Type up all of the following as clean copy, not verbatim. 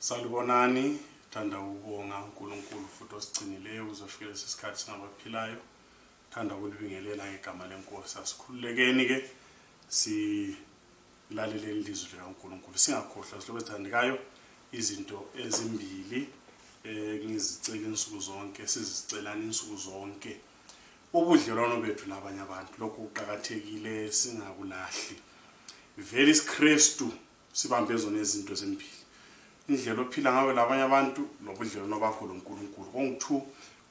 Salubonani, thanda ukubonga uNkulunkulu futhi osigcinileyo uzofika lesikhathi singabaphilayo. Thanda ukulibingelela ngegama lenkosi. Asikhululekeni ke silalele ilizwi likaNkulunkulu. Singakhohlwa sihloko esithandekayo izinto ezimbili ngizicela insuku zonke, sizicelana insuku zonke. Ubudlelwano bethu nabanye abantu lokhu kuqhakathekile, singakulahli. Vele isiKristu sibambe zona izinto ezimbili. Indlela ophila ngayo labanye abantu nobudlelwano bakho loNkulunkulu. Konke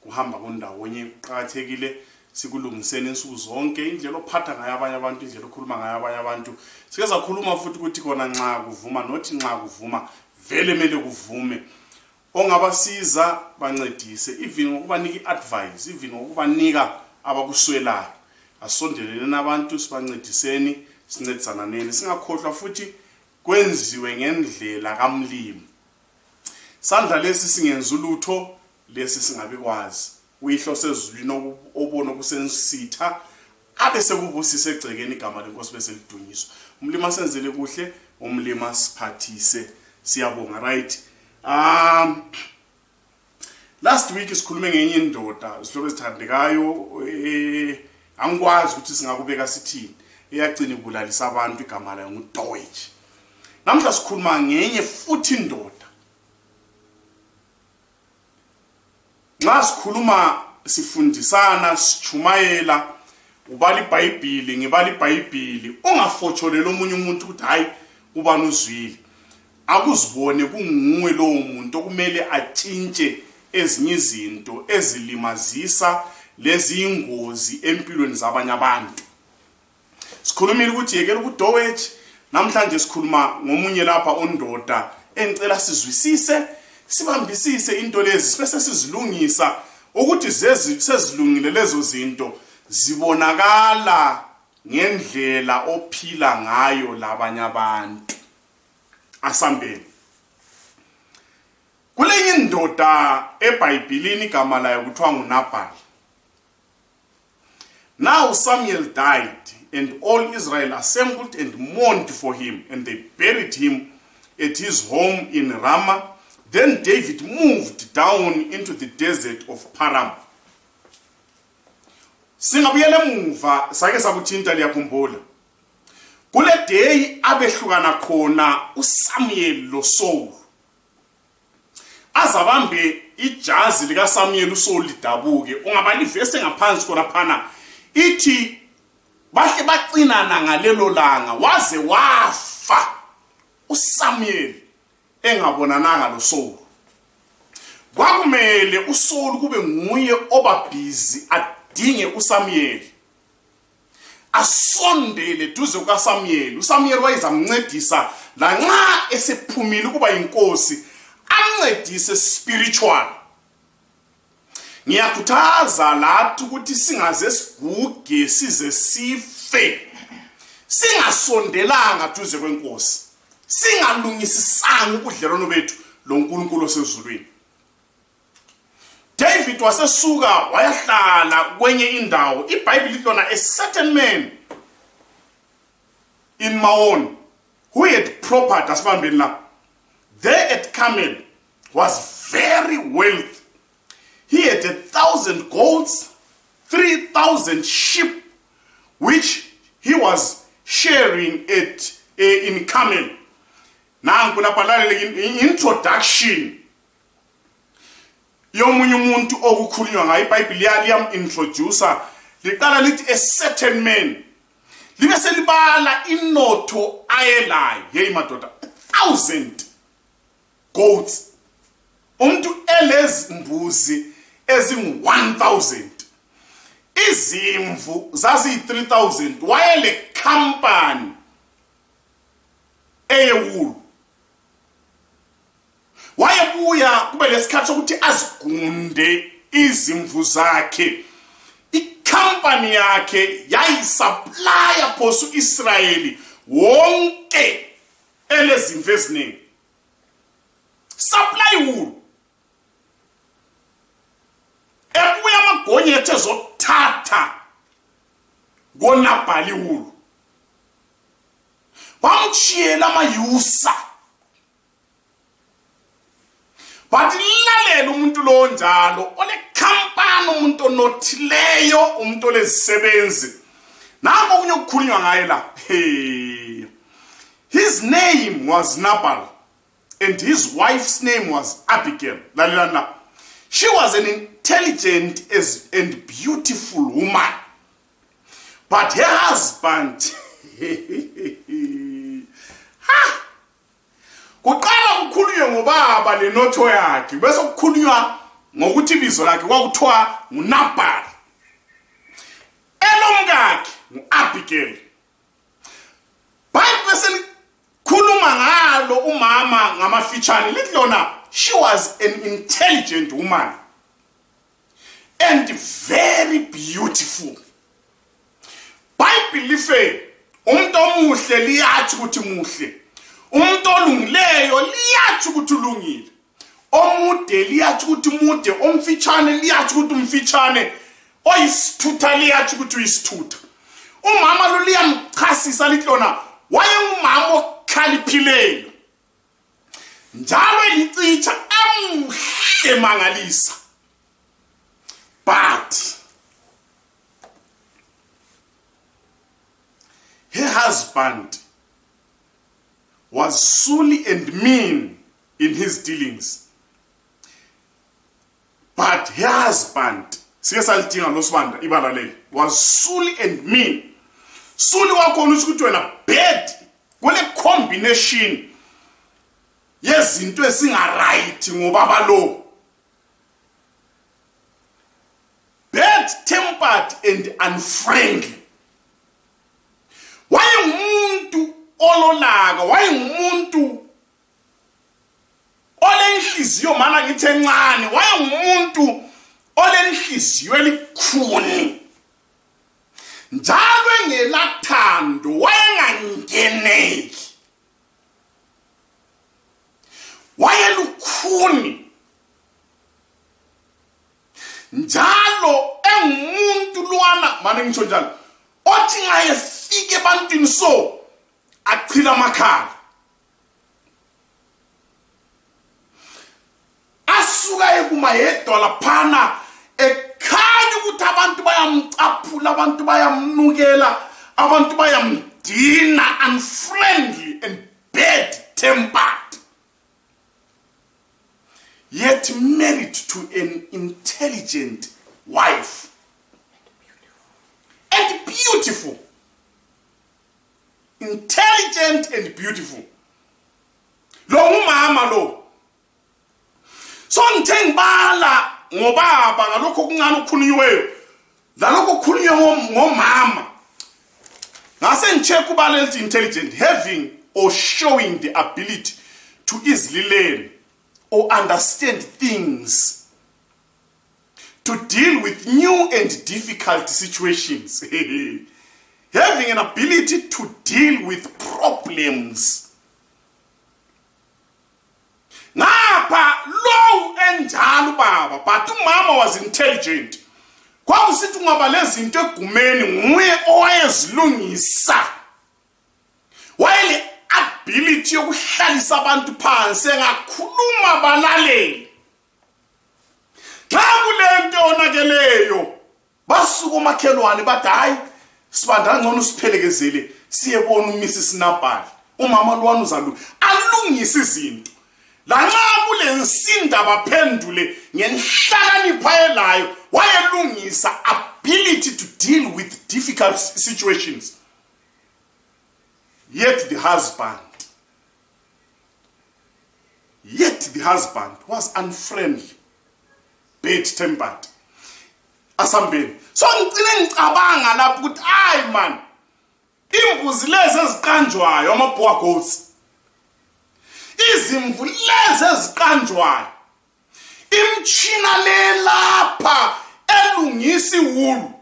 kuhamba kondawonye, kuqhakathekile sikulungiseni insuku zonke. Indlela ophatha ngayo abanye abantu, indlela okhuluma ngayo abanye abantu. Sike sakhuluma futhi ukuthi kona nxa kuvuma, nothi nxa kuvuma vele mele kuvume. Ongabasiza bancedise, even ngokubanika advice, even ngokubanika abakuswelayo. Asondelene nabantu sibancediseni, sincedisana nene. Singakhohlwa futhi kwenziwe ngendlela kaMlimi. Sandla lesi singenza ulutho, lesi singabikwazi. Uyihlose ezulwini obona okusensitha, abe sekubusisa egcekeni igama lenkosi bese lidunyiswa. Umlimi asenzele kuhle, umlimi asiphathise. Siyabonga, right? Last week sikhulume ngenye indoda, isihloko esithandekayo, angikwazi ukuthi singakubeka sithini. Eyagcina ibulalisa abantu igama layo nguDowage. Namhla sikhuluma ngenye futhi indoda. Nxa sikhuluma sifundisana, sichumayela, ubala iBhayibheli, ngibala iBhayibheli, ungafotsholele omunye umuntu ukuthi hayi ubani uzwile. Akuzibone kunguwe lowo muntu okumele atshintshe ezinye izinto ezilimazisa lezi ingozi empilweni zabanye abantu. Sikhulumile ukuthi Yekela uDowage, namhlanje sikhuluma ngomunye lapha ondoda engicela sizwisise, sibambisise into lezi bese sizilungisa ukuthi sezilungile lezo zinto zibonakala ngendlela ophila ngayo labanye abantu. Asambeni kulenye indoda eBhayibhelini igama layo kuthiwa nguNabhali. Now Samuel died, and all Israel assembled and mourned for him, and they buried him at his home in Ramah. Then David moved down into the desert of Paran. Singabuyela emuva sake sakuthinta liyakhumbula. Kule day abehlukana khona uSamuel loSaul. Azabambe ijazi lika Samuel uSaul lidabuke. Ungabali verse ngaphansi khona phana ithi bahle bacinana ngalelo langa waze wafa uSamuel engabonananga loSaul. Kwakumele uSaul kube nguye obabhizi adinge uSamuel, asondele duze kukaSamuel. uSamuel wayezamncedisa lanxa esephumile kuba inkosi, amncedise spiritual. Ngiyakhuthaza lathi ukuthi singaze siguge size sife singasondelanga duze kwenkosi, singalungisisanga ubudlelwano bethu loNkulunkulu osezulwini. David wasesuka wayahlala kwenye indawo. iBhayibheli lona a certain man in Maon who had property asibambeni la there at Carmel was very wealthy. He had 1,000 goats, 3,000 sheep, which he was sharing it in Carmel. Now in introduction yomunye umuntu okukhulunywa ngayo iBhayibheli liyam introducer liqala lithi a certain man. Libe selibala inotho ayelayo. Hey madoda, 1,000 goats. Umuntu elezimbuzi ezingu-1,000. Izimvu zaziyi-3,000. Wayele company eyewulu. Wayebuya kube lesikhathi sokuthi azigunde izimvu zakhe. Company yakhe yayisupplya phosu Israeli wonke elezimvu eziningi. Supply wool. Ebuya amagonyethe ezothatha ngoNabhali wool. Bamchiyela amayusa but lalela umuntu lo njalo ole company umuntu onothileyo umuntu olezisebenzi nango kunye ukukhulunywa ngaye la his name was Nabal and his wife's name was Abigail. Lalilana. She was an intelligent and beautiful woman, but her husband kuqala ukukhulunywa ngobaba lenotho yakhe bese ukukhulunywa ngokuthi ibizo lakhe kwakuthiwa nguNabal, elomkakhe nguAbigail. Bible bese khuluma ngalo umama ngamafitshane lithi lona she was an intelligent woman and very beautiful. Bible life umuntu omuhle liyathi ukuthi muhle, umuntu olungileyo liyathi ukuthi ulungile, omude liyathi ukuthi mude, omfitshane liyathi ukuthi umfitshane, oyisithutha liyathi ukuthi uyisithutha. Umama lo liyamchasisa lithi lona wayengumama okhaliphileyo njalo elitsitsha amuhle mangalisa. But her husband was surly and mean in his dealings. But her husband, was surly and mean. Surely wakhona ukuthi wena bad kule combination yezinto esinga-right ngobaba lo. Bad-tempered and unfriendly. Wayengumuntu ololaka, wayengumuntu olenhliziyo mana ngithi encane, wayengumuntu olenhliziyo elikhuni. Njalo engelathando, wayengangeneki. Wayelukhuni. Njalo engumuntu lwana manje ngisho njalo othi ngayefika ebantwini so achila amakhala. Asuka ekuma yedwa laphana ekhanya ukuthi abantu bayamcaphula, abantu bayamnukela, abantu bayamdina, unfriendly and bad-tempered. Yet married to an intelligent wife and beautiful. Intelligent and beautiful. Lo umama lo. So ngithengibala ngobaba ngalokho kungani ukukhulunywe. Lalokho kukhulunywe ngomama. Ngase ngicheck ubala elithi intelligent, having or showing the ability to easily learn or understand things, to deal with new and difficult situations. Having an ability to deal with problems. Ngapha lo enjalo baba, but umama was intelligent. Kwakusithi ungaba lezi zinto egumeni nguye owayezilungisa. Wayele ability yokuhlalisa abantu phansi engakhuluma balalele. Xa kulento onakeleyo basuka umakhelwane bathi hayi sibanda ngcono siphelekezele siyebona uMrs Nabal. Umama lwana uzalu alungisa izinto. Lanxa kulensinda baphendule ngenhlakanipho elayo wayelungisa ability to deal with difficult situations. Yet the husband was unfriendly, bad-tempered. Asambeni. So ngicine ngicabanga lapho ukuthi hayi man, imbuzi lezi eziqanjwayo amabhowa goats. Izimvu lezi eziqanjwayo. Imtshina le lapha elungisi wulu.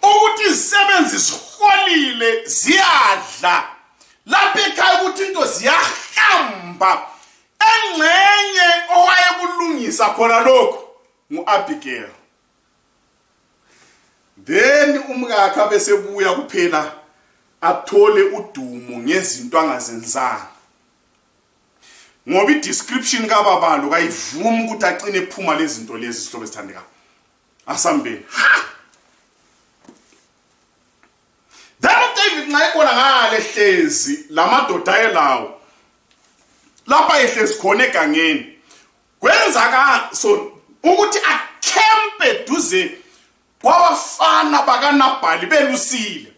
Ukuthi izisebenzi ziholile ziyadla. Lapha ekhaya ukuthi into ziyahamba. Engcenye owayekulungisa khona lokho nguAbigail. Then umkakhe bese buya kuphela athole udumo ngezinto angazenzanga. ngoba i-description kababalo kayivumi ukuthi aqine ephuma lezi zinto lezi sihlobo esithandekayo. Asambeni. Then uDavid ngayibona ngale hlezi lamadoda ayelawo. Lapha ehlezi khona egangeni. Kwenzaka so ukuthi akempe duze kwabafana bakaNabhali belusile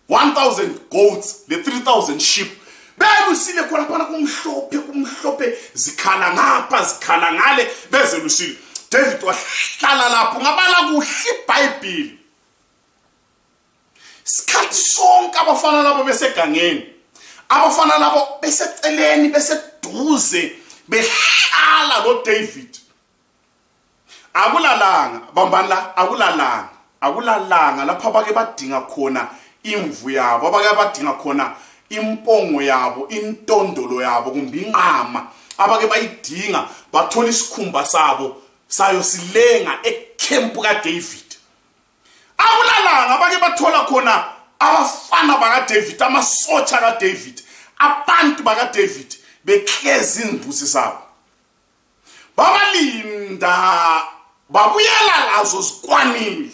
1000 goats le 3000 sheep belusile khona phana kumhlophe zikhala ngapha zikhala ngale bezelusile. David wahlala lapho ngabala kuhle iBhayibheli. Sikhathi sonke abafana labo besegangeni, abafana labo beseceleni beseduze behlala lo David. Akulalanga bambala, akulalanga lapha bake badinga khona imvu yabo, abake badinga khona impongo yabo, intondolo yabo kumbe inqama abake bayidinga bathola isikhumba sabo sayo silenga ekhempu kaDavid. Akulalanga bake bathola khona abafana bakaDavid, amasotsha kaDavid, abantu bakaDavid bekleza imbuzi zabo. Babalinda babuyela lazo zikwanile.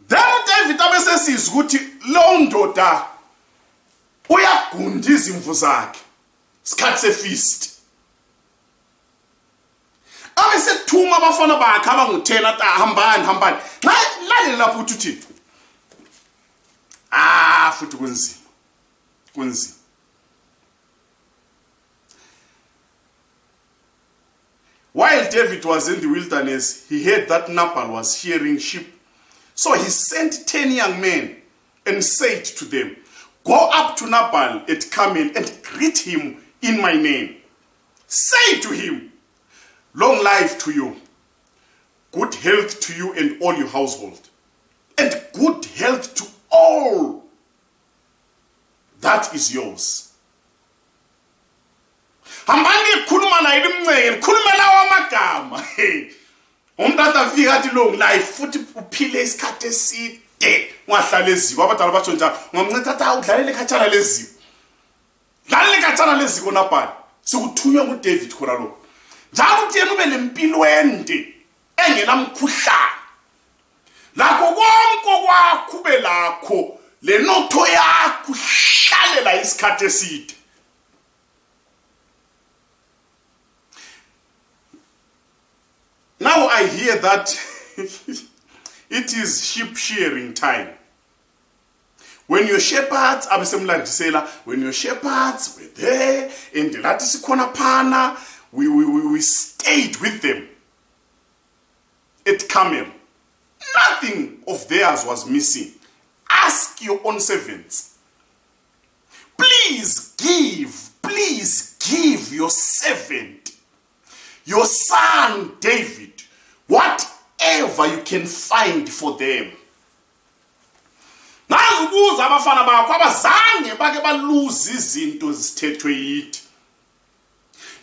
Then David abesesiza ukuthi lo ndoda uyagunda izimvu zakhe sikhathi sefeast. Abesethuma abafana bakhe abangu10 ata hambani. Lalela lapho uthi futhi kunzima. While David was in the wilderness, he heard that Nabal was shearing sheep. So he sent 10 young men and said to them, "Go up to Nabal at Carmel and greet him in my name. Say to him, 'Long life to you, good health to you and all your household, and good health to all that is yours.'" Hambani khuluma la ilimnceke, khulumela wamagama. Umntata afika athi long life futhi uphile isikhathi eside ungahlala eziko. Abadala batsho njalo, ungamnceda tata udlalele khatshana leziko. Dlalele khatshana leziko Nabhali. Sikuthunywa nguDavid khona lo. Njalo uthi yena ube nempilo ende engenamkhuhlane. Lakho konke kwakho ube lakho lenotho yakho hlalela isikhathi eside. Now I hear that it is sheep shearing time. When your shepherds, when your shepherds were there, and lathi sikhona phana, we stayed with them at Carmel. Nothing of theirs was missing. Ask your own servants. Please give your servant, your son David, whatever you can find for them. Nazubuza abafana bakho abazange bake baluza izinto zithethwe yithi.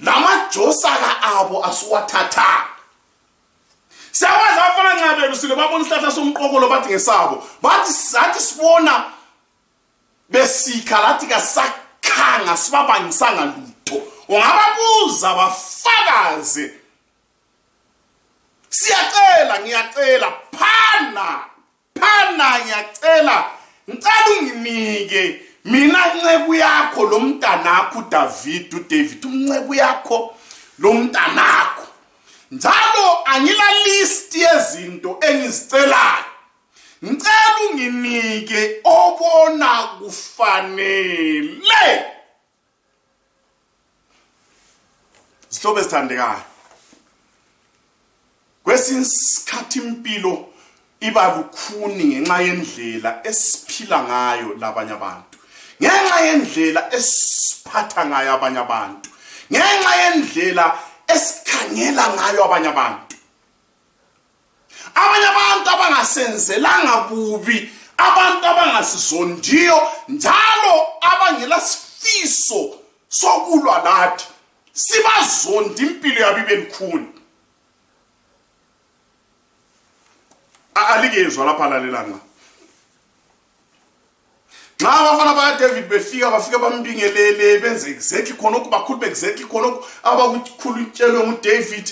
Lamajosaka abo asuwathatha. Siyawazi abafana ncabe lusile babona isihlahla somqokolo bathi ngesabo. Bathi sathi sibona besikha lathi kasakhanga sibabangisanga lutho. Ungababuza bafakaze. Siyacela ngiyacela phana ngiyacela ngicela unginike mina inceku yakho lo mntanakho David unceku yakho lo mntanakho njalo angila list yezinto engizicelayo ngicela unginike obona kufanele. Sihlobo esithandekayo, kwesinye isikhathi impilo iba lukhuni ngenxa yendlela esiphila ngayo labanye abantu, ngenxa yendlela esiphatha ngayo abanye abantu, ngenxa yendlela esikhangela ngayo abanye abantu. Abanye abantu abangasenzelanga bubi, abantu abangasizondiyo, njalo abangela sifiso sokulwa lathi, sibazondi impilo yabo ibe lukhuni. Alikezwa lapha lalelanga. Xa abafana bakaDavid bafika bambingelele benze exactly khona bakhuluma exactly khona abakukhulutshelwe nguDavid.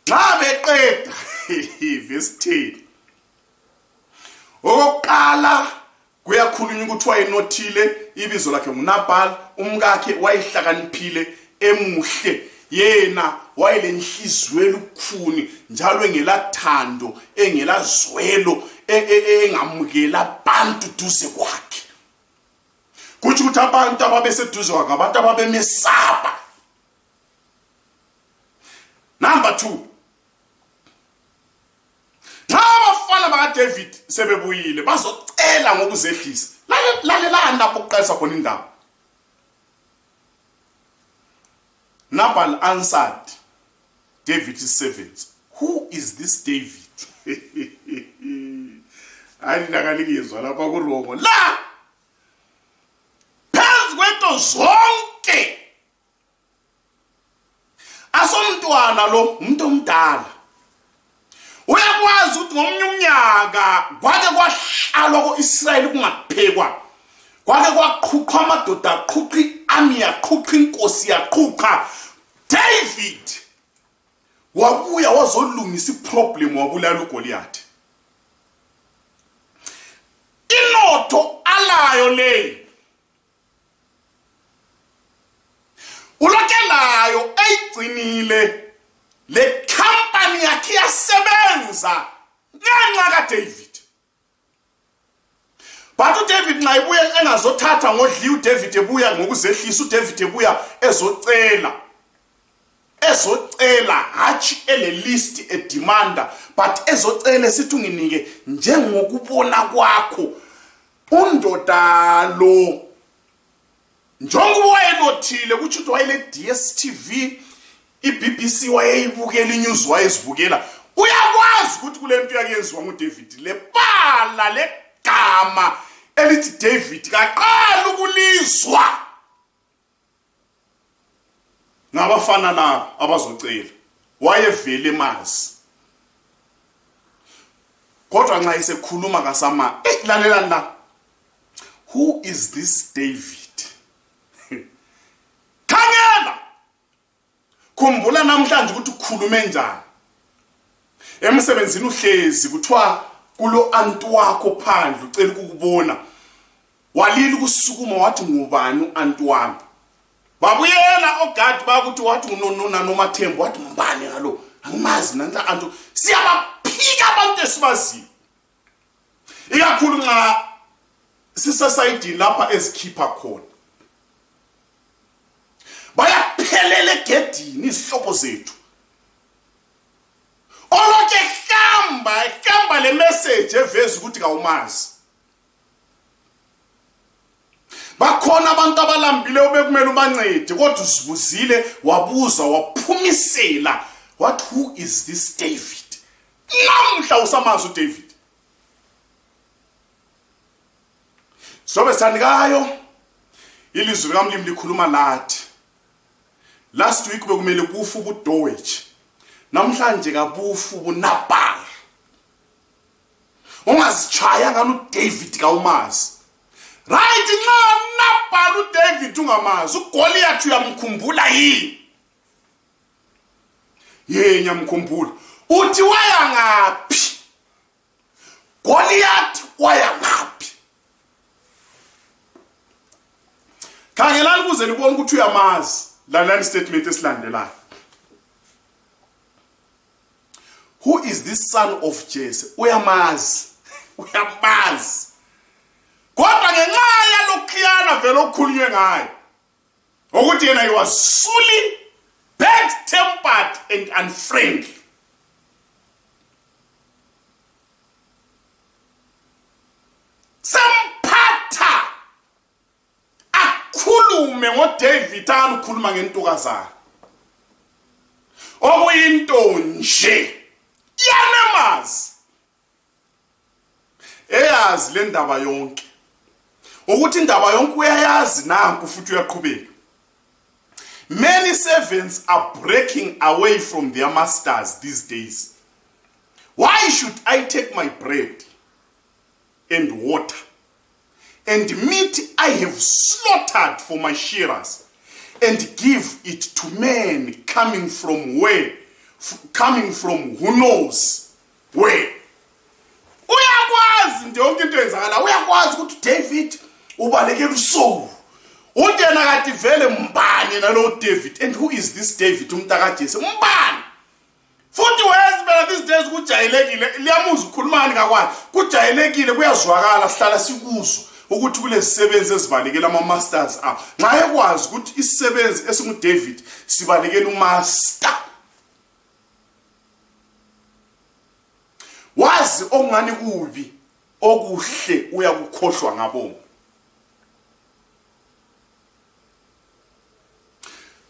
Xa beqeda verse 10. Okokuqala kuyakhulunywa ukuthi wayenothile ibizo lakhe nguNabal, umkakhe wayehlakaniphile emuhle, yena wayelenhliziyo elukhuni njalo engelathando, engelazwelo, engamukela abantu duze kwakhe. Kuthi ukuthi abantu ababeseduze kwakhe abantu ababemesaba. Number 2. Xa abafana bakaDavid sebebuyile bazocela ngokuzehlisa. Lalelani lapho kuqalisa khona indaba. Nabal answered David's servants, "Who is this David?" Ayinakalikizwa lapha kurongo. La! Phezu kwento zonke. Asomntwana lo umuntu omdala. Uyakwazi ukuthi ngomnye umnyaka kwake kwahlalwa ko-Israyeli kungaphekwa. Kwake kwaqhuqha amadoda aqhuqha i-army yaqhuqha inkosi yaqhuqha. David wabuya wazolungisa iproblem wabulala uGoliath. Inotho alayo le ulokelayo eyigcinile le company yakhe yasebenza ngenxa kaDavid. But uDavid nxa ebuya engazothatha ngodliwa, uDavid ebuya ngokuzehlisa, uDavid ebuya ezocela hatshi ele list edemanda, but ezocela sithi unginike njengokubona kwakho undoda lo. Njengoba wayenothile kuthi ukuthi wayele DSTV, iBBC wayeyibukela, inews wayezibukela. Uyakwazi ukuthi kule nto yakenziwa nguDavid le bala le gama elithi David kaqala ukulizwa ngabafana labo abazocela. Wayevele mazi. Kodwa nxa isekhuluma kasama, lalelani la. Who is this David? Khangela. Khumbula namhlanje ukuthi ukhulume njani. Emsebenzini uhlezi kuthiwa kulo antu wakho phandle ucela ukubona. Walile ukusukuma wathi ngubani uantu wami. Babuyela ogadi bakuthi wathi unonona noMthembo, wathi mbani ngalo. Angimazi nanhla antu. Siyabaphika abantu esibaziyo. Ikakhulu nxa sisasayidi lapha ezikhipha khona. Bayaphelela egedini izihlobo zethu. Oloke hamba le message eveza ukuthi kawumazi. Bakhona abantu abalambile obekumele ubancede kodwa uzibuzile wabuza waphumisela. What, who is this David? Namhla usamazi uDavid. Sobe sithandikayo ilizwi likaMlimi likhuluma lathi. Last week bekumele kufa ubuDowetshi. Namhlanje kabufu ubuNabal. Ungazichaya ngalo uDavid kawumazi. Right nxa Nabal uDavid ungamazi, uGoliath uyamkhumbula yini? Ngiyamkhumbula. Uthi waya ngaphi? Goliath waya ngaphi? Khangelani kuze libone ukuthi uyamazi. Lalani statement esilandelayo. Who is this son of Jesse? Uyamazi. Uyamazi. Kodwa ngenxa yalokhiyana vele okhulunywe ngayo ukuthi yena he was fully bad-tempered and unfriendly. Semphatha akhulume ngoDavid akhuluma ngentukazana. Okuyinto nje yanemazi. Eyazi le ndaba yonke. Ukuthi indaba yonke uyayazi nanku futhi uyaqhubeka. Many servants are breaking away from their masters these days. Why should I take my bread and water and meat I have slaughtered for my shearers, and give it to men coming from where? Coming from who knows where? Uyakwazi nje yonke into yenzakala. Uyakwazi ukuthi David ubalekela uSaul. Utena kathi vele mbani nalo David. And who is this David umntaka Jesse? Mbani. Futhi wezibela these days kujayelekile. Liyamuzwa ukhulumani kakwazi. Kujayelekile kuyazwakala sihlala sikuzwa ukuthi kulezi sebenzi ezibalekela ama masters apha. Nxa ekwazi ukuthi isisebenzi esingu David sibalekela umaster. Wazi ongani kubi okuhle uyakukhohlwa ngabonga.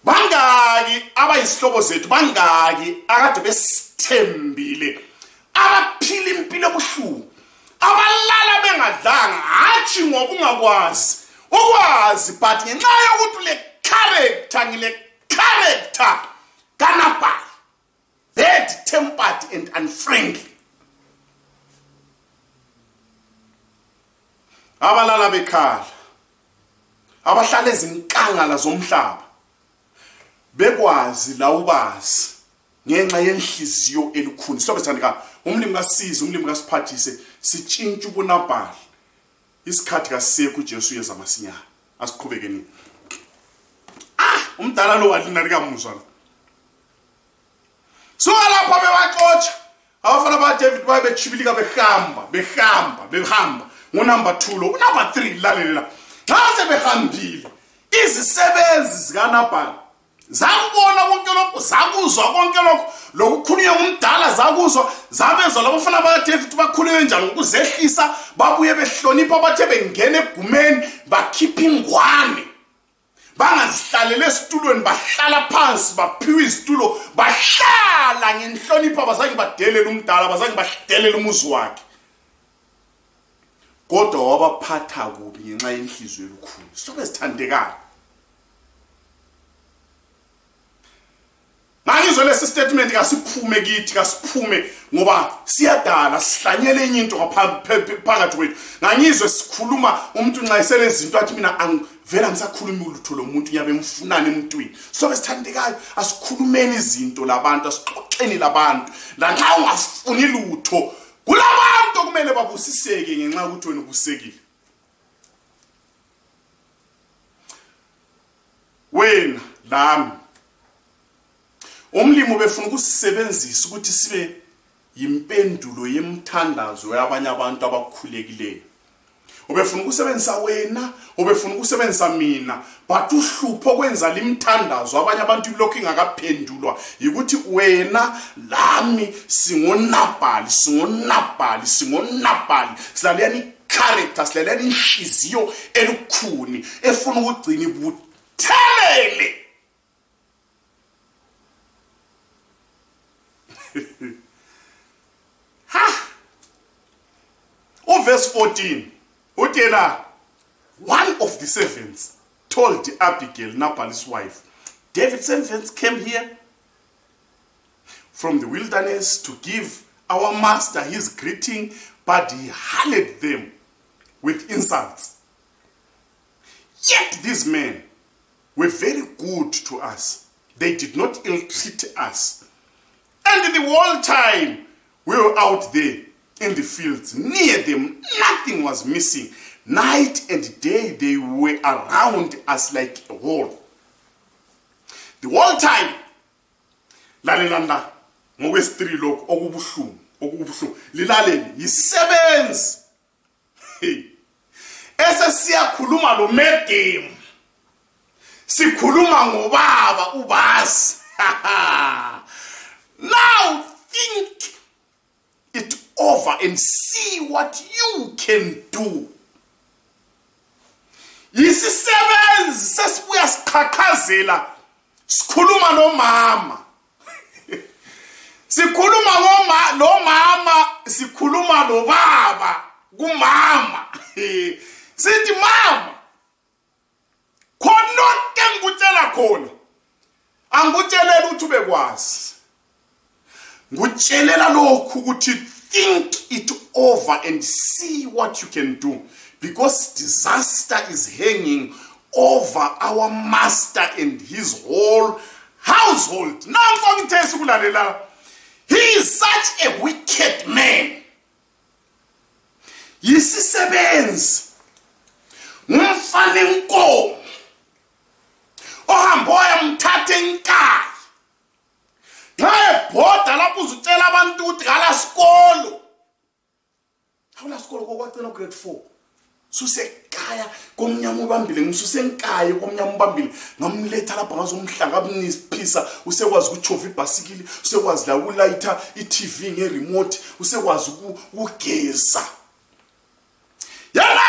Bangaki abayisihlobo zethu, bangaki akade besithembile, abaphila impilo ebuhlungu, abalala bengadlanga hathi ngoba ungakwazi ukwazi but ngenxa yokuthi le character kanapa bad tempered and unfriendly. Abalala bekhala, abahlala ezinkangala zomhlaba, bekwazi la ubazi ngenxa yenhliziyo elukhuni. Silobe sithandeka, umlimi kasize, umlimi kasiphathise, sitshintshe ubunabhali. Isikhathi kasekho uJesu yeza masinyana. Asiqhubekeni. Umdala lo walina likamuzwa. So lapha bewaxotsha, abafana ba David babechibilika behamba. Number 2 lo, number 3 lalela. Nxa sebehambile, izisebenzi zikaNabhali zakubona konke lokho, zakuzwa konke lokho, lokukhulunywa ngumdala zakuzwa, zabezwa labafana bakaDavid bakhulunywe njalo ukuzehlisa, babuye behlonipha bathe bengena egumeni bakhipha ingwane. Bangazihlalele esitulweni, bahlala phansi, baphiwa izitulo, bahlala ngenhlonipho, abazange badelela umdala, abazange badelela umuzi wakhe. Kodwa wabaphatha kubi ngenxa yenhliziyo elukhuni. Silobe sithandekayo. Mangizwe lesi statement kasiphume kithi, kasiphume ngoba siyadala sihlanyele enye into phakathi kwethu. Ngangizwe sikhuluma umuntu nxa esele izinto athi mina angivela ngisakhuluma ulutho lomuntu nyabe mfunane emntwini. Silobe sithandekayo, asikhulumeni izinto labantu, asixoxeni labantu. La nxa ungafuni lutho kulabantu kumele babusiseke ngenxa ukuthi wena ubusekile. Wena lami umlimi ubefuna ukusebenzisa ukuthi sibe yimpendulo yemthandazo yabanye abantu abakhulekileyo. Ubefuna ukusebenzisa wena, ubefuna ukusebenzisa mina, but uhlupho kwenza limthandazo abanye abantu lokhu ingakaphendulwa yikuthi wena lami singonabhali, silaleni character, silaleni inhliziyo elukhuni efuna ukugcina ibuthelele. Verse 14. Utela, one of the servants told Abigail, Nabal's wife, David's servants came here from the wilderness to give our master his greeting, but he harried them with insults. Yet these men were very good to us. They did not ill-treat us. And the whole time we were out there in the fields, near them, nothing was missing. Night and day they were around us like a wall. The whole time, lalelanda, ngokwesitri lokho okubuhlungu, lilaleli, yisebenzi. Esesiyakhuluma lo medem. Sikhuluma ngobaba ubasi. Now think it over and see what you can do. Yisisebenzi sesibuya siqhaqhazela, sikhuluma nomama. Sikhuluma nomama, sikhuluma nobaba kumama. Sithi mama, khononke ngikutshela khona, angikutshelela ukuthi ubekwazi. Ngikutshelela lokhu ukuthi think it over and see what you can do. because disaster is hanging over our master and his whole household. He is such a wicked man. Yisisebenzi ngumfana enkomo ohamba oyamthatha enkaya nxa ebhoda lapho uzutshela abantu ukuthi ngala sikolo awula sikolo kokwacela grade 4 susekaya komnyama ubambile ngisusenkaya komnyama ubambile ngamletha lapha ngazomhlanga abuniphisa usekwazi ukuchova ibhasikili usekwazi la ulayitha iTV ngeremote usekwazi ukugeza yala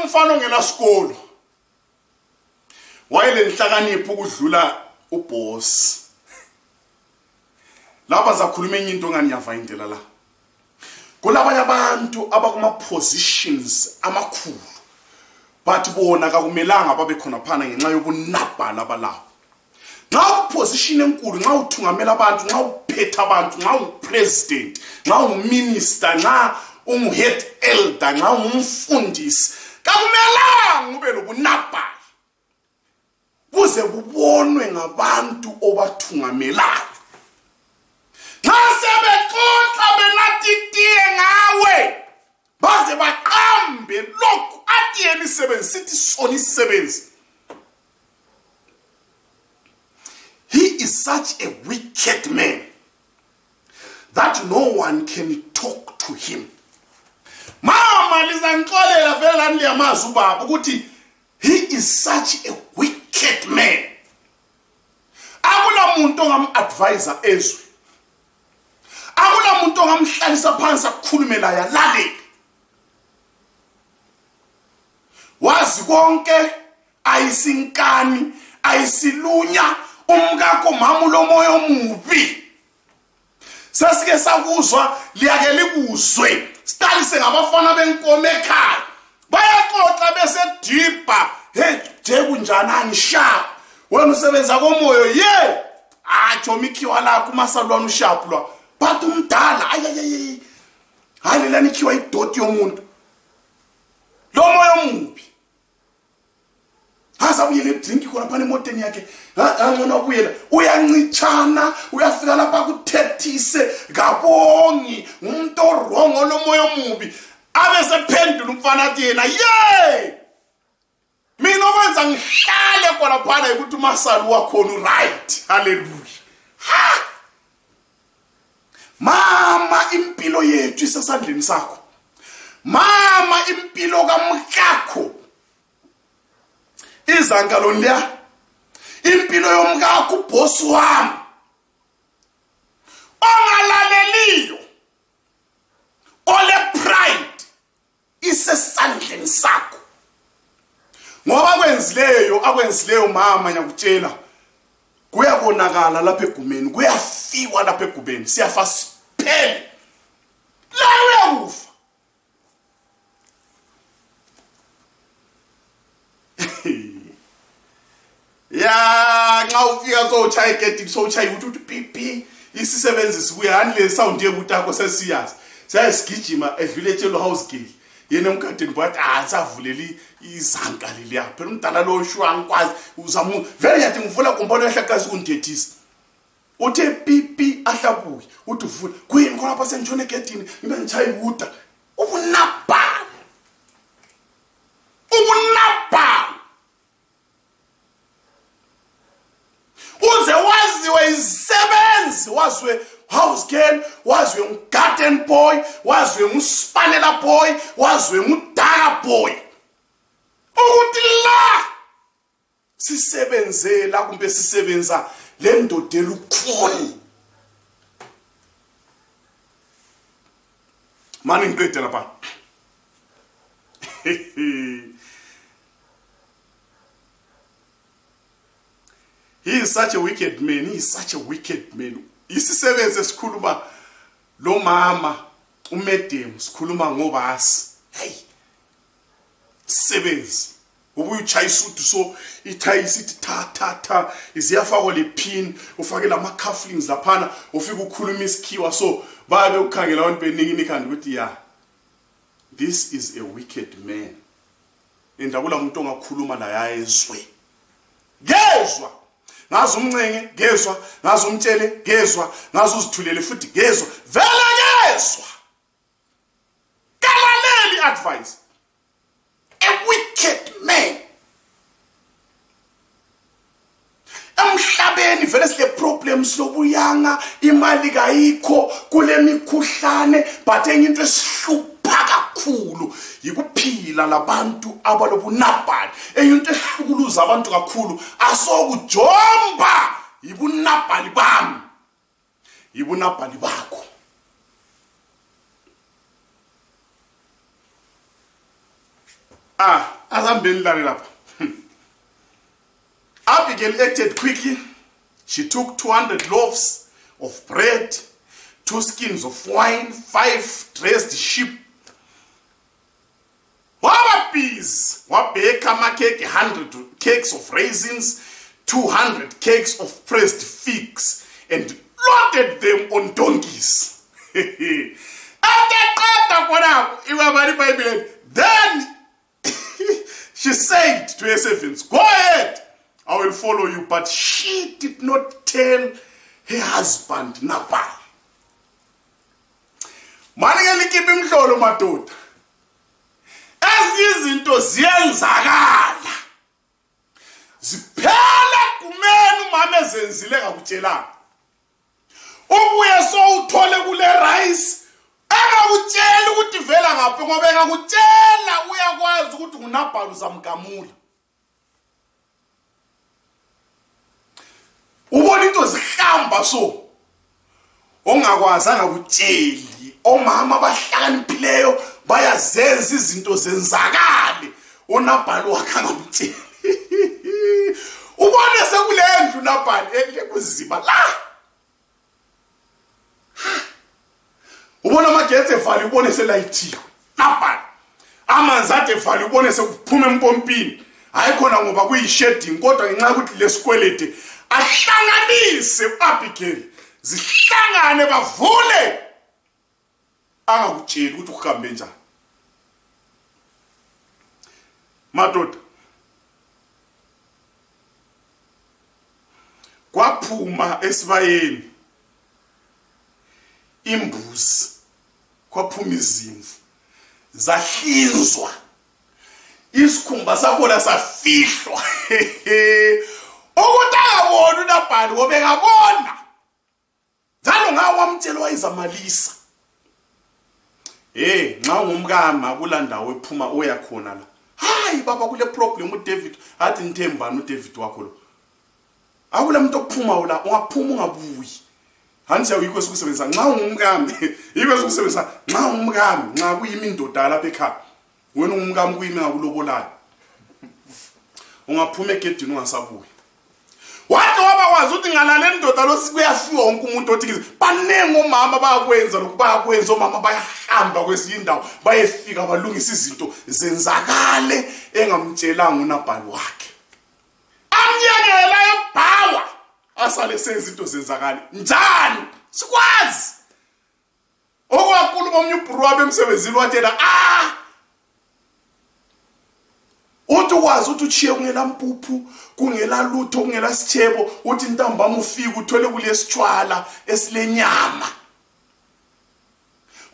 umfana ongena sikolo wayele nhlakanipho ukudlula uboss lapha zakhuluma enye into ngani yava indlela la kulabanye abantu abakuma positions amakhulu bathi bona kakumelanga babe khona phana ngenxa yobunabhala balawo nxa uposition enkulu nxa uthungamela abantu nxa uphetha abantu nxa upresident nxa uminister nxa head elder nxa umfundisi kakumelanga ube lobunabhala buze kubonwe ngabantu obathungamelayo nasebexoxa benatitiye ngawe baze baqambe lokhu athi yena isebenzi sithi sona isebenzi. He is such a wicked man that no one can talk to him. Mama lizangixolela vele lani liyamazi ubaba ukuthi he is such a wicked man. Akula muntu ongam-advisor ezwe. Akula muntu ongamhlalisa phansi akukhulume laye lalele. Wazi konke ayisinkani ayisilunya umkakho mama ulomoya omubi. Sasike sakuzwa liyake likuzwe. Sitalise ngabafana benkomo ekhaya. Bayaxoxa bese deeper. Hey, je kunjanani sharp. Wena usebenza komoyo ye. Atsho mikhiwa la kumasalwana usharp lwa. But umdala ayayayi. Hayi lani khiwa idoti yomuntu. Lo moya omubi. Hasa uyele drink khona phana emoteni yakhe. Angcono ukuyela. Uyancitshana, uyafika lapha kuthethise kabongi umuntu orongo lo moya omubi. Abe sephendula umfana athi yena ye. Mina okwenza ngihlale khona phana ukuthi umasalu wakhona right. Hallelujah. Ha! Mama impilo yethu isesandleni sakho. Mama impilo kamkakho izanga lonleya. Impilo yomkakho uboss wami ongalaleliyo ole pride isesandleni sakho. Ngoba akwenzileyo mama nyakutshela kuyabonakala lapha egumeni kuyafiwa lapha egumeni siyafa siphele la uyakufa. Ya nxa ufika sochaya igedi sochaya ukuthi pipi isisebenzi sibuya handle sound yebutako sesiyazi sayisigijima evillage lo house girl yena umkadeni bathi asavuleli izanka leliya phela umdala lo shwang kwazi uzamu vele yathi ngivula kombono yahlakazi undethisa uthe pipi ahlabuye uthi uvula kuyini khona lapha sengitshone egedini ngibe ngichaya iwuta ubunabha uze waziwe isebenzi waziwe house girl waziwe umgarden boy waziwe umspanela boy waziwe umdala boy ukuthi la sisebenzela kumbe sisebenza le ndoda elukhuni. Mani ngiqede lapha. He is such a wicked man. He is such a wicked man. Isisebenze sikhuluma lo mama umedem sikhuluma ngobasi. Hey. Sebenze. Ubuye uchaya isudu so ithayi sithi ta iziyafakwa le pin ufake lama cufflinks laphana ufika ukhuluma isikhiwa so babe ukhangela abantu beningi nikhandi ukuthi ya this is a wicked man. indakula umuntu ongakhuluma la yayezwe. Gezwa. Ngazi umncenge, gezwa, ngazi umtshele, gezwa, ngazi uzithulele futhi gezwa. Vele gezwa. Kalaleli advice. A wicked man. Emhlabeni vele sile problems lobuyanga, imali kayikho, kule mikhuhlane, but enye into esihlupha kakhulu yikuphila labantu abalobunabhali. Enye into ehlukuluza abantu kakhulu asokujomba yibunabhali bami, yibunabhali bakho. Azambeni lale lapha. Abigail acted quickly. She took 200 loaves of bread, 2 skins of wine, 5 dressed sheep. Wabapis, wabeka makeke 100 cakes of raisins, 200 cakes of pressed figs, and loaded them on donkeys. Then she said to her servants, "Go ahead, I will follow you." But she did not tell her husband Nabal. Maningelikhipha imhlolo madoda. Ezizinto ziyenzakala. Ziphela kumeni umama ezenzile ngakutshelana. Ubuye so uthole kule rice, engakutshela ukuthi vela ngaphi ngoba engakutshela uyakwazi ukuthi uNabal uzamgamula. Ubona into zihamba so ongakwazanga ukutsheli. Omama abahlakaniphileyo bayazenza izinto zenzakale, uNabal wakhe ngamtsheli. Ubone sekule ndlu uNabal ekuzima la. Ubona amagetsi evali ubone selayithiwe. Nabal amanzi ade evali ubone sekuphuma empompini. Hayi khona ngoba kuyisheding kodwa ngenxa ukuthi lesikwelede ahlanganise Abigail, zihlangane bavule, angakutsheli ukuthi uhambe njani. Madoda, kwaphuma esibayeni imbuzi, kwaphuma izimvu, zahlinzwa, isikhumba sakhona safihlwa. Ukuthi angabona uNabal ngoba engabona njalo ngawo wamtshela wayizamalisa. Nxa ungumkama kula ndawo ephuma oya khona la, hayi baba kule problem uDavid, athi nithembani uDavid wakho lo. Akule muntu ophuma la, ungaphuma ungabuyi. Hansi uyikho sokusebenza nxa ungumkami, yikho sokusebenza nxa ungumkami, nxa kuyimi indoda lapha ekhaya. Wena ungumkami kuyimi ngakulobolayo. Ungaphuma egedini ungasabuyi. Wathi wabakwazi ukuthi ngalalela indoda lo sikuyafika wonke umuntu othi banengo omama bayakwenza lokhu bayakwenza, omama bayahamba kwesinye indawo bayefika balungisa izinto zenzakale engamtshelanga uNabal wakhe. Amnyekela ebhawa asale senza izinto zenzakale njani sikwazi. Okwakhuluma omnye ubhuru wabe emsebenzini wathela uthi ukwazi ukuthi uchiye kungela mpuphu, kungela lutho, kungela sithebo, uthi ntambama ufika uthole kule sitshwala esilenyama.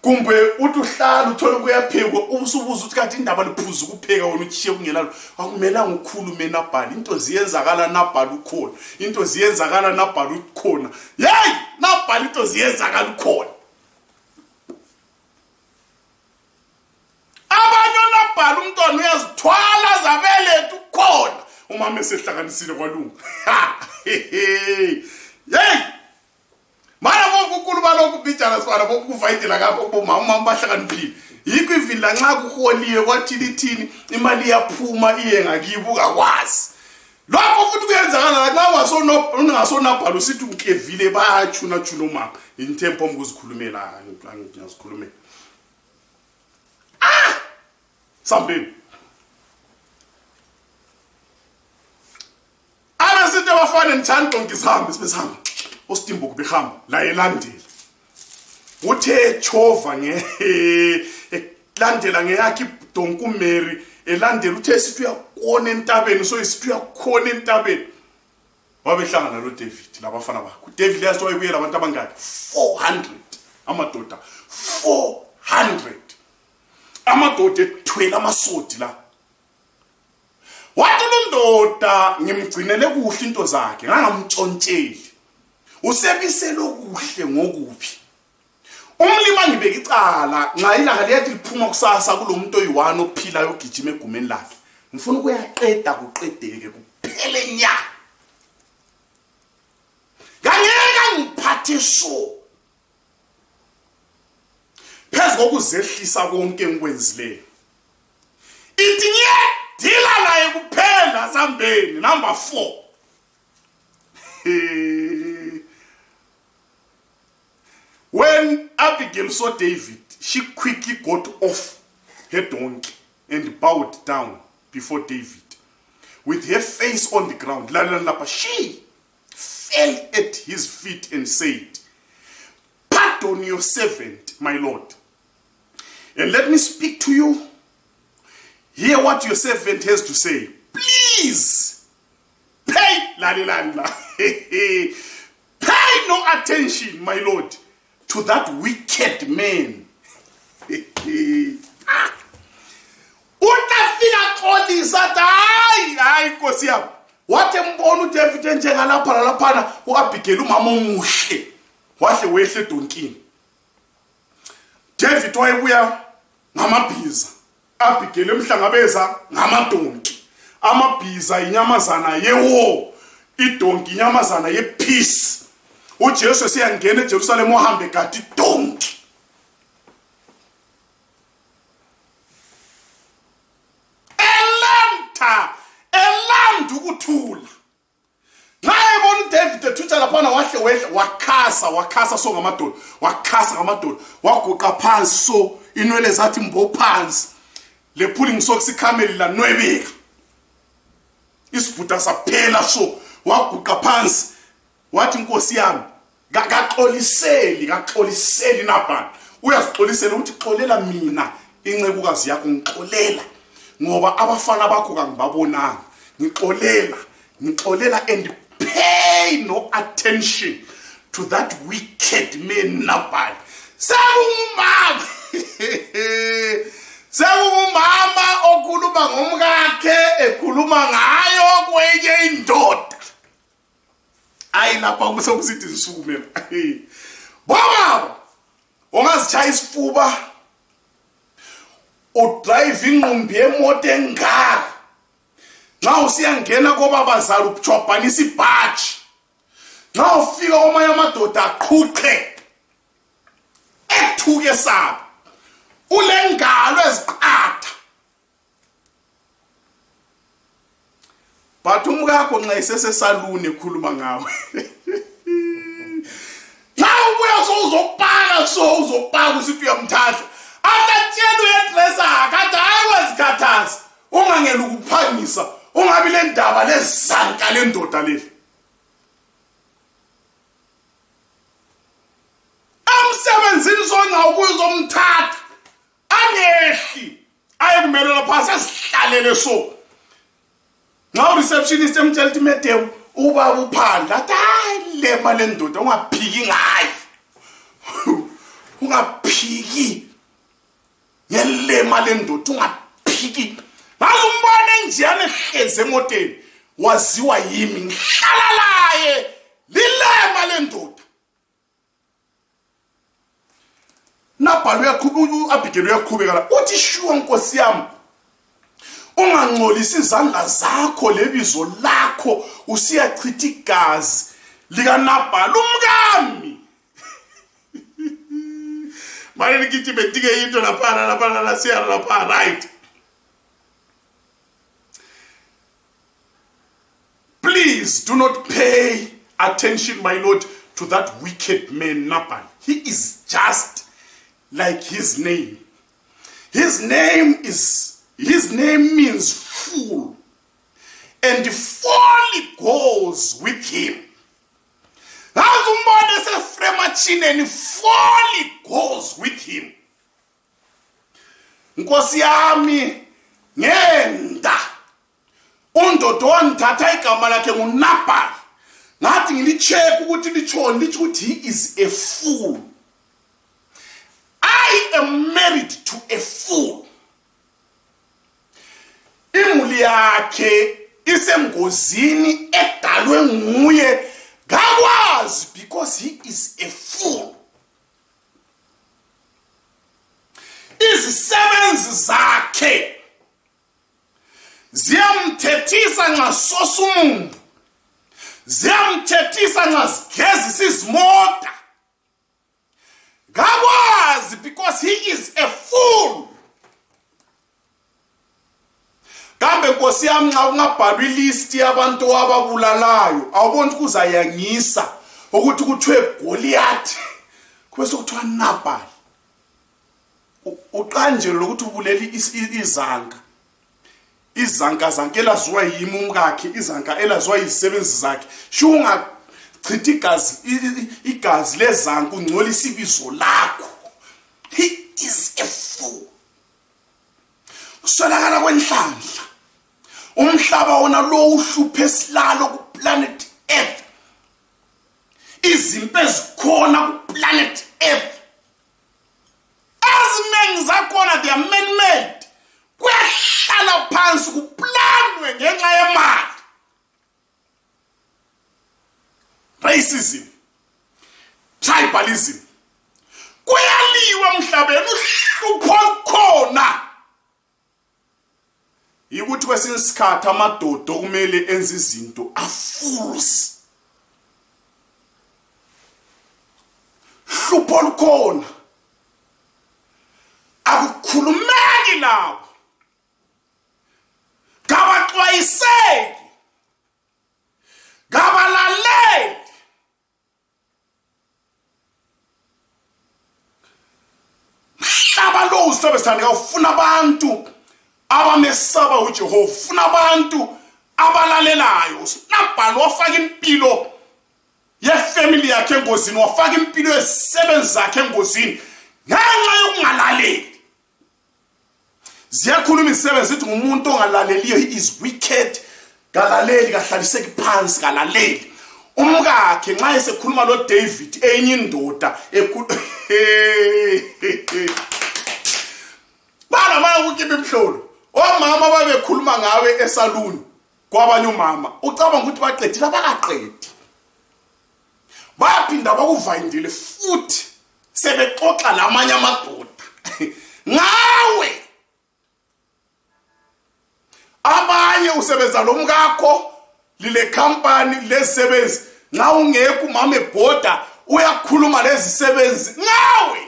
Kumbe uthi uhlala uthole kuyaphekwa ubusubuza ukuthi kanti indaba liphuza ukupheka wona uchiye kungela lutho. Akumelanga ukhulume Nabal, into ziyenzakala Nabal ukhona, into ziyenzakala Nabal ukhona. Hey Nabal, into ziyenzakala ukhona. Abanye uNabal umntwana uyazithwala zabelethu khona umama esehlanganisile kwalunga. Hey mana bokukhulu balokhu bijana swana bokuvayidela kapho bomama bahlakaniphile. Yikho ivila nxa kuholiwe kwathilithini imali yaphuma iye ngakibo ukakwazi. Lokho futhi kuyenzakala nxa ungasoNabal usithi unkevile bayachuna chuna umama. Inthempo ngokuzikhulumela ngiyazikhulumela. Sambeni. Abasithi abafana njani donke sihambe sibesihamba. Ostimbo kubehamba la elandela. Uthe chova landela ngeyakhe donku Mary elandela uthe sithi uyakhona entabeni so isithi uyakhona entabeni wabehlangana lo David labafana bakhe David yazi wayebuyela abantu abangaki 400 amadoda 400 amadoda ethwele amasodi la wathi lo ndoda ngimgcinele kuhle into zakhe ngangamthontsheli usebisele okuhle ngokuphi umlima ngibeka icala nxa ilanga liyathi liphuma kusasa kulomuntu oyi1 ophilayo ogijima egumeni lakhe ngifuna ukuyaqeda kuqedeke kuphele nya ngangeka ngiphathe so phezu kokuzehlisa konke ngikwenzileyo ithi ngiyadila naye kuphela sambeni number 4 When Abigail saw David, she quickly got off her donkey and bowed down before David. With her face on the ground, she fell at his feet and said, "Pardon your servant, my Lord. And let me speak to you. Hear what your servant has to say. Please, pay pay no attention, my Lord, to that wicked man." Utafika xolisa hayi Nkosi yami. Wathi mbona uDavid njengalapha laphana uAbigail umama omuhle. Wahle wehle edonkini. David wayebuya ngamabhiza. Abigail emhlangabeza ngamadonki. Amabhiza inyamazana yewo. Idonki inyamazana yepeace. uJesu siyangena eJerusalem uhambe gadi donki elamda ukuthula naye bona uDavid ethutha laphana wahle wehle wakhasa so ngamadoda waguqa phansi so inwele zathi mbo phansi le pulling socks ikameli la nwebeka isibhuda saphela so waguqa phansi wathi Nkosi yami kaxoliseli nabani uyazixolisela uthi xolela mina incekukazi yakho ngixolela ngoba abafana bakho kangibabonanga ngixolela and pay no attention to that wicked man Nabal. Sewumama okhuluma ngomkakhe ekhuluma ngayo kwenye indoda. Ayi lapha kusokusithi isukume. Baba ongazitshaya isifuba udrive ingqumbi yemoto engaka. Nxa usiyangena kobabazali ubuchophanisa ibhaji. Nxa ufika omanye amadoda aqhuqhe ethuke saba. Ulengalo eziqatha. But umkakho nxa isesesaluni ekhuluma ngawe. Nawe ubuya uzopaka usithi uyamthahla. Akatshela uyadressa akathi hayi wazikhathaza. Ungangena ukuphangisa. Ungabi le ndaba lezanka lendoda leli. Amsebenzini sona ukuzomthatha. Angehli ayekumela phasi asihlalele so. Now receptionist emtshela ukuthi Mthembo ubaba uphandla athi hayi le mali lendoda ungaphiki ngayo. Ungaphiki. Ngele mali lendoda ungaphiki. Umbone njani ehleze emoteni waziwa yimi ngihlala laye lilema lendoda. Nabhalo uyakhubula Abigail uyakhubeka la uthi shuwa Nkosi yami ungangcolisi izandla zakho lebizo lakho usiyachitha igazi lika Nabhalo umkami. Manje nikithi betike into lapha la siya lapha right. Please do not pay attention, my Lord, to that wicked man Nabal. He is just like his name. His name means fool, and folly goes with him. And folly goes with him. Nkosi yami ngenda undodo wangithatha igama lakhe nguNabhali ngathi ngilicheck ukuthi litshoni lithi ukuthi he is a fool. I am married to a fool. Imuli yakhe isengozini edalwe nguye ngakwazi because he is a fool. Izisebenzi zakhe ziyamthethisa nxa sosumumbu, ziyamthethisa nxa zigezisa izimota ngakwazi because he is a fool. Kambe Nkosi yami nxa ungabhalwa ilist yabantu ababulalayo awuboni kuzayangisa ukuthi kuthiwe Goliath kube sekuthiwa Nabhali uqanjelo lokuthi ubuleli izanka. Izanka zanke elaziwa yimi umkakhe, izanka elaziwa yizisebenzi zakhe. Shunga chithi igazi lezanka ungcolisa ibizo lakho. He is a fool. Usolakala kwenhlanhla. Umhlaba wona lo uhluphe esilalo ku planet Earth. Izimpe ezikhona ku planet Earth. Eziningi zakhona they are man-made. Kuyahlala phansi kuplanwe ngenxa yemali. Racism, tribalism, kuyaliwa emhlabeni uhlupho khona. Yikuthi kwesinye isikhathi amadoda kumele enze izinto afools. Hlupho lukhona. Akukhulumeki lawo. Kabaxwayiseki. Kabalaleli. Mhlaba lo usihlebe sithandeka ufuna abantu abamesaba uJehova, ufuna abantu abalalelayo. Nabhali wafaka impilo yefamily yakhe engozini, wafaka impilo yezisebenzi zakhe engozini ngenxa yokungalaleli. Ziyakhuluma izisebenzi zithi ngumuntu ongalaleliyo, he is wicked. Kalaleli, kahlaliseki phansi, kalaleli. Umkakhe nxa esekhuluma lo David enye indoda bana manje ukukhipha imhlolo. Omama babekhuluma ngawe esaluni kwabanye umama. Ucabanga ukuthi baqedile, abakaqedi. Baphinda bakuvayindile futhi sebexoxa lamanye amadoda ngawe. Abanye usebenza lomkakho lile company lezisebenzi, nxa ungekho umama ebhoda uyakhuluma lezisebenzi ngawe.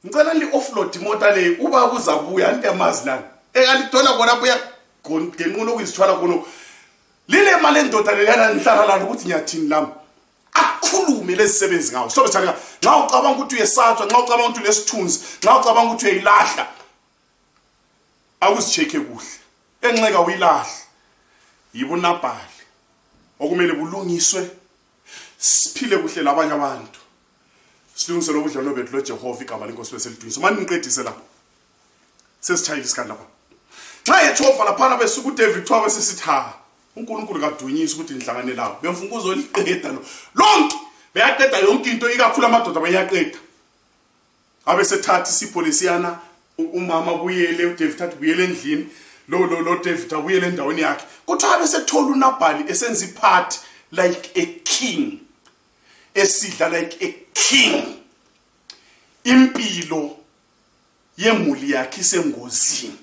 Ngicela li offload imota le ubaba uzabuya antemazi lana ekalithola kona buya ngenqulo ukuzithwala kono lile mali endoda lelana nihlala la ukuthi ngiyathini lami akhulume lezisebenzi ngawo. So bethana nxa ucabanga ukuthi uyesatshwa, nxa ucabanga ukuthi ulesithunzi, nxa ucabanga ukuthi uyayilahla, akuzicheke kuhle. Enxeka uyilahla yibuNabhali okumele bulungiswe, siphile kuhle labanye abantu. Silungise lobudlelwano bethu loJehova igama lenkosi beseliduyisa. Manje ngiqedise lapha. Sesitshayile isikhathi lapha. Nxa yeJehova laphana besuku uDavid Thwa besesithi ha uNkulunkulu kadunyisa ukuthi nihlangane lapho. Bemfunga uzoliqeda lo. Lonke beyaqeda yonke into, ikakhulu amadoda bayaqeda. Abe sethatha isipho lesiyana, umama buyele, uDavid athi buyele endlini, lo David abuyele endaweni yakhe. Kuthiwa abe sethola uNabhali esenza iphathi like a king. Esidla like a king. Impilo yemuli yakhe isengozini.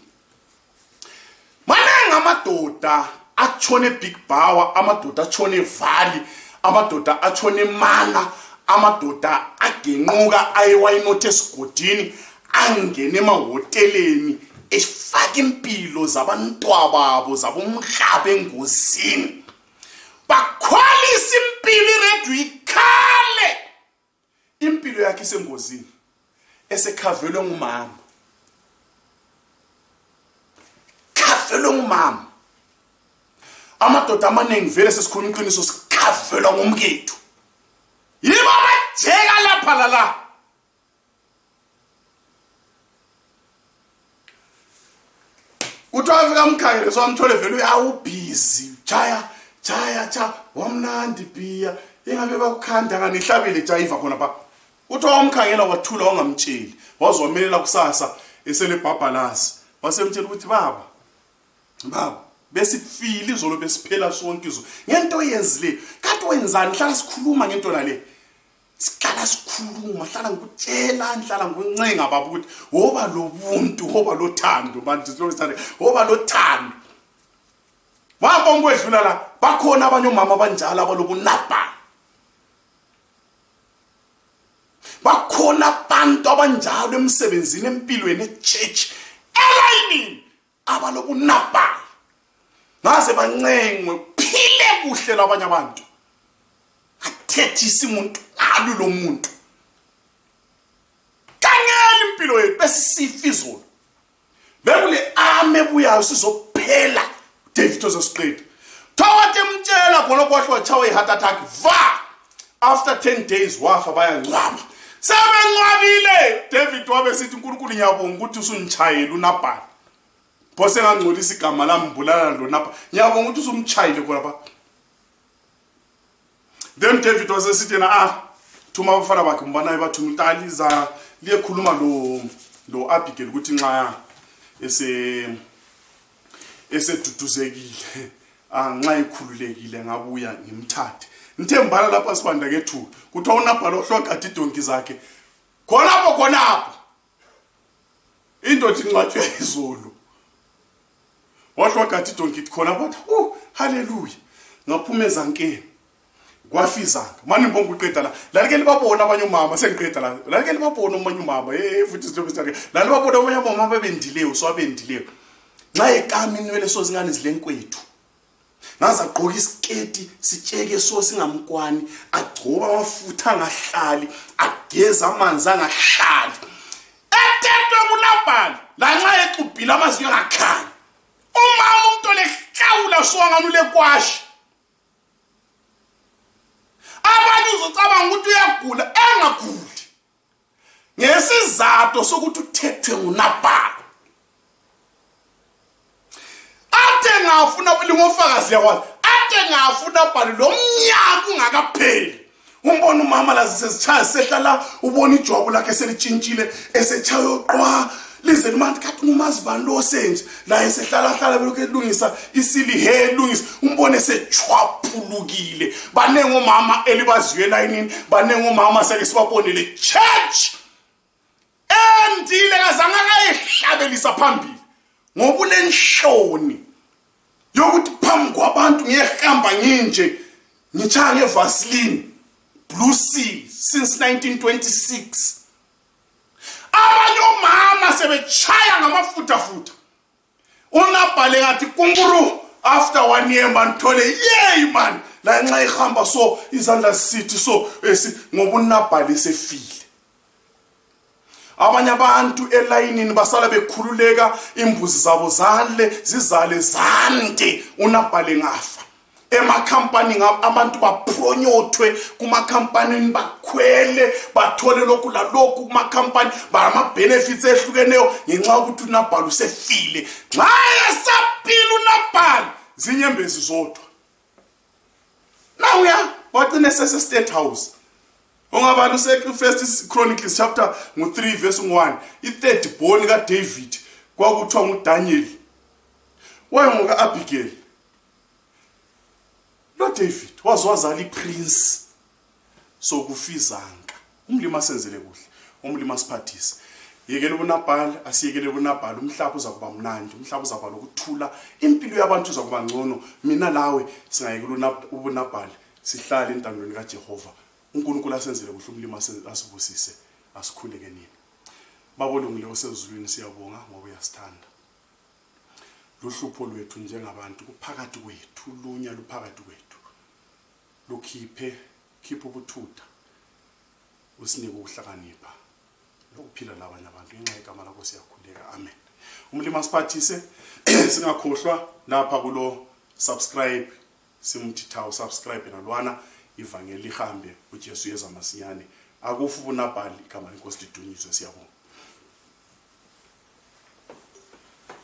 Manengi amadoda atshone Big Bower, amadoda atshone Valley, amadoda atshone Mana, amadoda agenquka ayewayinothe esigodini, angene emahoteleni efaka impilo zabantwababo zabomhlaba engozini. Bakhwalisa impilo iredu ikhale. Impilo yakhe isengozini esekhavelwe ngumama. Khavelwe ngumama. Amadoda amaningi vele sesikhuluma iqiniso sikhavelwa ngumkethu. Yibo abajeka lapha lala. Kuthi wafika umkhangele somthole vele uyawubhizi. Chaya wamnandi bhiya. Ingabe bakukhanda ngani ihlabile jayiva khona pha. Uthi wamkhangela wathula wangamtsheli. Wazomelela kusasa esele bhabhalazi. Wasemtshela ukuthi baba besifile izolo besiphela sonke izolo. Ngento yenzile. Kanti wenzani hlala sikhuluma ngento nale. Sihlala sikhuluma, hlala ngikutshela, hlala ngikuncenga baba ukuthi woba lobuntu, woba lothando, manje silobisane, woba lothando. Wabonga wedlula la, bakhona abanye omama abanjalo abalobunapa. Bakhona abantu abanjalo emsebenzini empilweni echurch, elayini abalobunapa. Ngaze bancengwe phile kuhle labanye abantu. Athethisa umuntu lo muntu. Kangela impilo yethu besisifa izolo. Bekule ame buyayo sizophela David ozosiqeda. Thawathe emtshela khona kwahlwa chawe heart attack va. After 10 days wafa bayangcwaba. Sebenqwabile David wabe sithi uNkulunkulu ngiyabonga ukuthi usunitshayela uNabhali. Phose ngangcolisa igama lami mbulala lo Nabhali. Ngiyabonga ukuthi usumtshayile khona pha. Then David was sitting thuma abafana bakhe mbanayo bathi umntaliza liyekhuluma lo Abigail ukuthi nxa eseduduzekile nxa ikhululekile ngabuya ngimthathe. Nithembala lapha sibanda kethu kuthi uNabhali ohloqa idonki zakhe khonapho indothi incwatshwe izolo. Wahloqa idonki khonapho haleluya ngaphumeza nkeni. Kwafizanga manje mbonga uqeda la lalike libabona abanye umama sengiqeda la lalike libabona omanye umama futhi silobisake la libabona omanye umama bebendileyo so abendileyo nxa ekami inwele so zingane zilenkwethu ngaza gqoka isiketi sitsheke so singamkwani agcoba amafutha angahlali ageza amanzi angahlali ethethwe kuNabhali la nxa exubhile amazinyo angakhali umama umuntu lehlawula so anganule kwashi. Abanye uzocabanga ukuthi uyagula engaguli ngesizathu sokuthi uthethwe nguNabhali. Athe ngafuna lingofakazi yakwazi athe ngafuna uNabhali lo mnyaka ungakapheli. Umbona umama lazisesichaya sehlala ubona ijwabu lakhe selitshintshile esechayo qwa lize limanti kathi ngumazibani lo senje la esehlala belokhu elungisa isilihe elungisa umbone sechwaphulukile banengo mama elibaziwe layinini banengo mama seke sibabonile church endile kazanga kayihlabelisa phambili ngobulenhloni yokuthi phambi kwabantu ngiyehamba nginje ngitshaya ngevaseline Blue Sea since 1926. Abanye omama sebechaya ngamafutha. uNabhali ngathi kunkuru after 1 year man thole yey man la nxa ihamba so izandla sithi so ngoba uNabhali sefile. Abanye abantu elayinini basala bekhululeka imbuzi zabo zizale zande uNabhali ngafa. Emakhampani abantu bapronyotwe kumakhampani bakhwele bathole lokhu la lokhu kumakhampani bama benefits ehlukeneyo ngenxa ukuthi uNabhali usefile. Nxa esaphila uNabhali zinyembezi zodwa. Now wagcina state house. Ungabala First Chronicles chapter 3 verse 1. I-third born ka David kwakuthiwa nguDaniel. Wayengoka Abigail. Lo David wazala iPrince sokufizanga. Umlimi asenzele kuhle, umlimi asiphathise. Yekela uNabhali, asiyekele uNabhali, umhlaba uzakuba mnandi, umhlaba uzakuba lokuthula, impilo yabantu izakuba ngcono. Mina nawe singayekela uNabhali, sihlale entandweni kaJehova. uNkulunkulu asenzele kuhle, umlimi asibusise, asikhuleke nini. Babolungile osezulwini siyabonga ngoba uyasithanda. Luhlupho lwethu njengabantu kuphakathi kwethu, lunya luphakathi kwethu. Lukhiphe ubuthutha. Usinike ukuhlakanipha lokuphila labanye abantu ngenxa yegama lakho siyakhuleka. Amen. Umlimi asiphathise singakhohlwa lapha kulo subscribe simthi thawu subscribe nalwana ivangeli lihambe uJesu yeza masinyane akufu uNabhali igama lenkosi lidunyiswe. Siyabonga.